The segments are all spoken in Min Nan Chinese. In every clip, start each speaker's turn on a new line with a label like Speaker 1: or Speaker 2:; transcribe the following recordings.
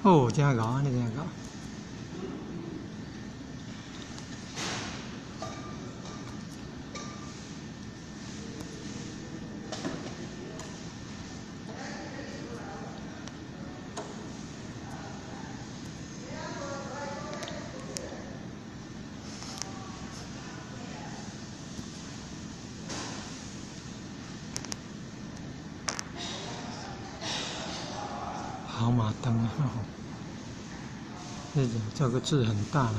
Speaker 1: 哦，真𠢕，按呢真𠢕。跑馬燈啊！這個字很大呢。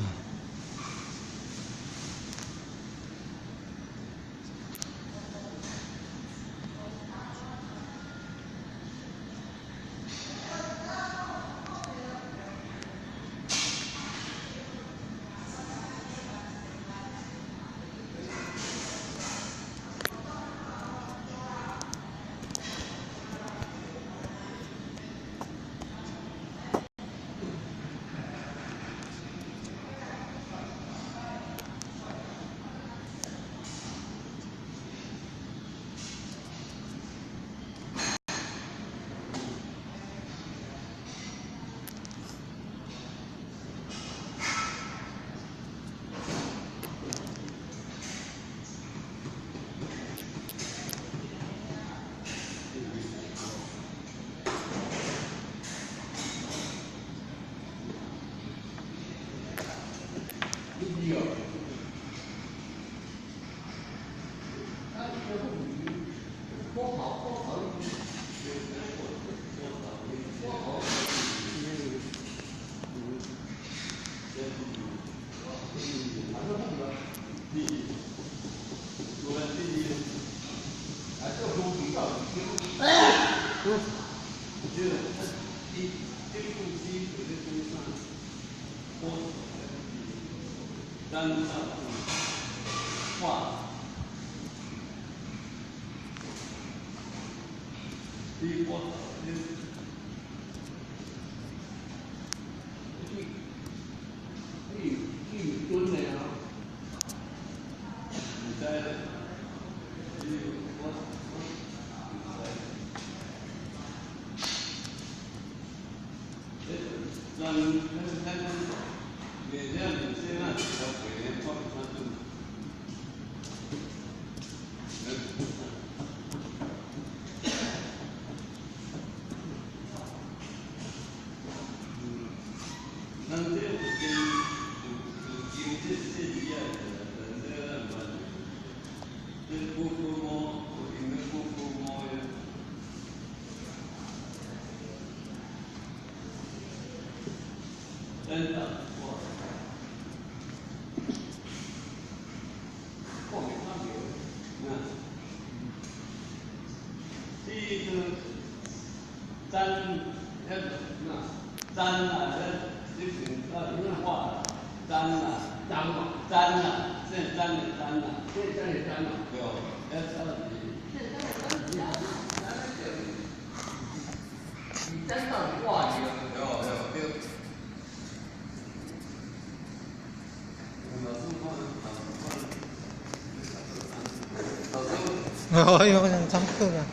Speaker 1: 哎呦，參考啦，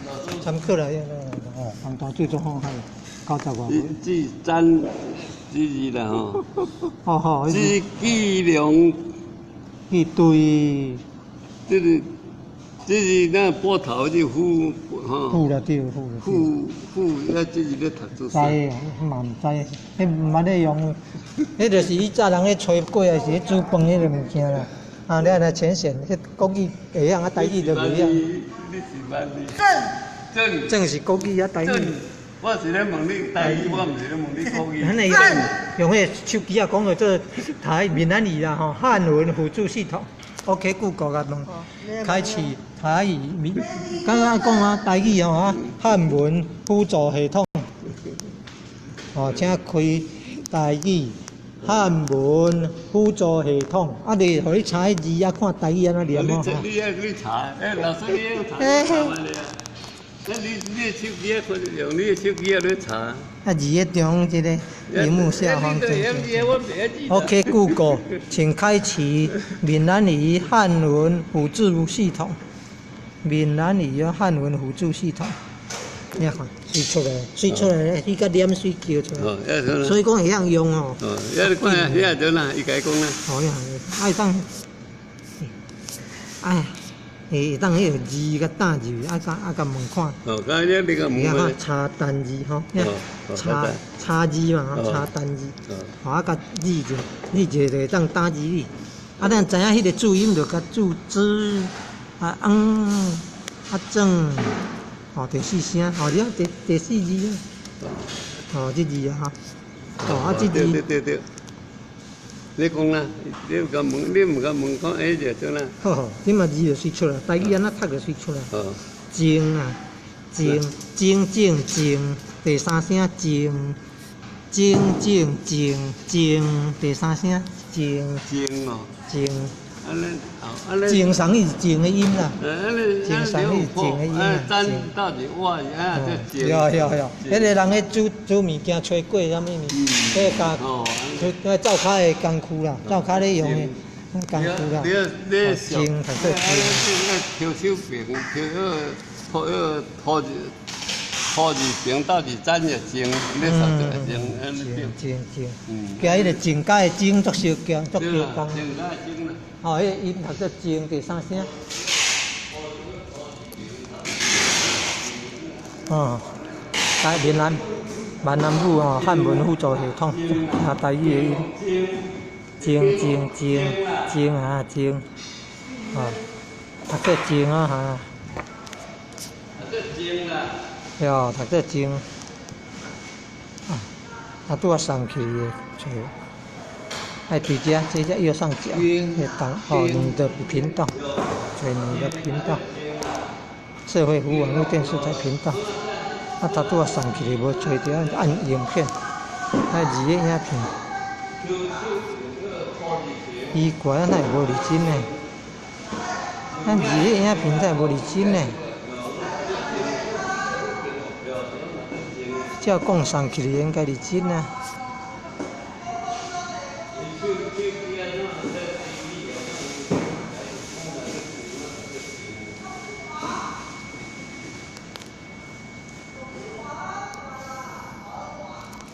Speaker 1: 參考啦，哦，放大最終好係90外。
Speaker 2: 這詹這字啦吼。
Speaker 1: 哦吼。
Speaker 2: 這計量。
Speaker 1: 一對。
Speaker 2: 這個，這是咱埔頭這富吼。
Speaker 1: 富啦對，富。
Speaker 2: 富富，啊，這是咧讀做啥？
Speaker 1: 知，嘛毋知，彼毋捌咧用，彼就是以早人咧炊粿還是咧煮飯彼個物件啦。啊，你按呢淺顯，彼國語會曉，啊台語就袂曉。
Speaker 2: 你是萬字。正。
Speaker 1: 正是國語啊，台語。
Speaker 2: 我是咧問你台語，我毋是咧問你國語。
Speaker 1: 咱會用彼個手機仔講的做台閩南語啦吼，漢文輔助系統。OK，Google 共問，開啟台語閩，剛剛講啊台語吼啊，漢文輔助系統。哦，請開台語漢文輔助系統。啊，你予你查彼字啊，看台語按怎念哦。
Speaker 2: 你愛去查，欸，老師你愛查，查完咧。那你的手機啊，用你的手機啊咧查。
Speaker 1: 啊，字咧中這個螢幕下方中間。OK，Google，請開啟閩南語漢文輔助系統。閩南語漢文輔助系統。你看，媠出來，媠出來，伊佮念媠叫出來。
Speaker 2: 哦，遐
Speaker 1: 所以講會曉用哦。
Speaker 2: 哦，遐你看遐陣啦，伊共講啦。
Speaker 1: 哦，遐，愛當，哎，會當彼个字共打入去，啊共啊共問看。
Speaker 2: 哦，剛才你個問。
Speaker 1: 你看查單字吼，查查字嘛，查單字。哦，啊，共字者，字者就會當打字去。啊，咱知影彼個注音就共注字啊，嗯，啊正，哦，第四聲，哦，你看第四字啊，哦，這字啊，哈，哦，啊，這字。
Speaker 2: 對對對。你講啦，你毋共問，你毋共問講，哎就對啦。
Speaker 1: 好，這嘛字就媠出來，台語按怎讀就媠出來。
Speaker 2: 哦。
Speaker 1: 靜啊，靜，靜靜靜，第三聲靜，靜靜靜靜，第三聲靜。
Speaker 2: 靜哦。
Speaker 1: 靜。
Speaker 2: 按呢，按呢。
Speaker 1: 靜上伊是靜的音啦。
Speaker 2: 按呢，
Speaker 1: 靜上伊是靜的音啦。
Speaker 2: 咱到底我啊，這靜。
Speaker 1: 對對對，彼個人咧煮煮物件，炊粿啥物物，彼個加，那灶跤的工具啦，灶跤咧用的工具啦。
Speaker 2: 你
Speaker 1: 靜，讀做靜。
Speaker 2: 挑手邊，挑個土個土字，土字邊到底怎個靜？你說這個靜，按呢
Speaker 1: 靜靜。加彼個靜加的靜足相共，足相共。
Speaker 2: 靜加靜啦。
Speaker 1: 哦，彼個音讀做靜，第三聲。哦，台闽南閩南語吼，漢文輔助系統，聽台語的音，靜靜靜靜啊靜，哦，讀做靜啊哈。
Speaker 2: 讀做靜啦。
Speaker 1: 對，讀做靜。啊，啊拄仔送去的找。愛佇遮，這遮右上角，會當哦，你的頻道，找你的頻道，社會服網絡電視台頻道。啊，頭拄仔送去的無揣著，按影片，愛字的影片。奇怪，啊，哪會無認真呢？咱字的影片哪會無認真呢？照講送去的應該認真啊。